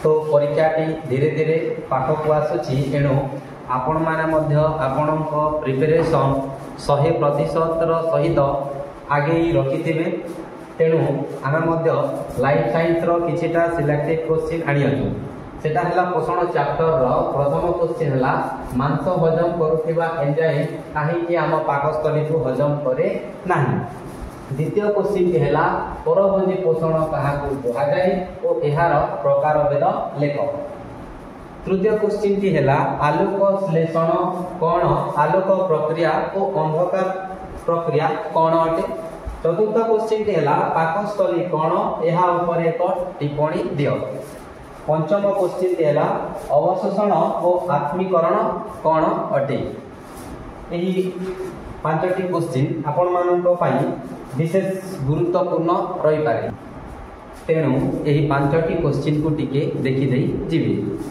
ତ ପରୀକ୍ଷାଟି ଧୀରେ ଧୀରେ ପାଖକୁ ଆସୁଛି, ଏଣୁ ଆପଣମାନେ ମଧ୍ୟ ଆପଣଙ୍କ ପ୍ରିପାରେସନ୍ 100 ପ୍ରତିଶତର ସହିତ ଆଗେଇ ରଖିଥିବେ। ତେଣୁ ଆମେ ମଧ୍ୟ ଲାଇଫ୍ ସାଇନ୍ସର କିଛିଟା ସିଲେକ୍ଟେଡ୍ କୋଶ୍ଚିନ୍ ଆଣିଅଛୁ। ସେଟା ହେଲା ପୋଷଣ ଚାପ୍ଟରର ପ୍ରଥମ କୋଶ୍ଚିନ୍ ହେଲା, ମାଂସ ହଜମ କରୁଥିବା ଏନ୍ଜାଇମ୍ କାହିଁକି ଆମ ପାକସ୍ଥଳୀକୁ ହଜମ କରେ ନାହିଁ? ଦ୍ୱିତୀୟ କୋଶ୍ଚିନ୍ଟି ହେଲା, ପରଭୋଜୀ ପୋଷଣ କାହାକୁ କୁହାଯାଏ ଓ ଏହାର ପ୍ରକାରଭେଦ ଲେଖ। ତୃତୀୟ କୋଶ୍ଚିନ୍ଟି ହେଲା, ଆଲୋକ ଶ୍ଳେଷଣ କ'ଣ? ଆଲୋକ ପ୍ରକ୍ରିୟା ଓ ଅନ୍ଧକାର ପ୍ରକ୍ରିୟା କ'ଣ ଅଟେ? ଚତୁର୍ଥ କୋଶ୍ଚିନ୍ଟି ହେଲା, ପାକସ୍ଥଳୀ କ'ଣ? ଏହା ଉପରେ ଏକ ଟିପ୍ପଣୀ ଦିଅ। ପଞ୍ଚମ କୋଶ୍ଚିନ୍ଟି ହେଲା, ଅବଶୋଷଣ ଓ ଆତ୍ମୀକରଣ କ'ଣ ଅଟେ? ଏହି ପାଞ୍ଚଟି କୋଶ୍ଚିନ୍ ଆପଣମାନଙ୍କ ପାଇଁ ବିଶେଷ ଗୁରୁତ୍ୱପୂର୍ଣ୍ଣ ରହିପାରେ। ତେଣୁ ଏହି ପାଞ୍ଚଟି କୋଶ୍ଚିନ୍କୁ ଟିକେ ଦେଖିଦେଇ ଯିବେ।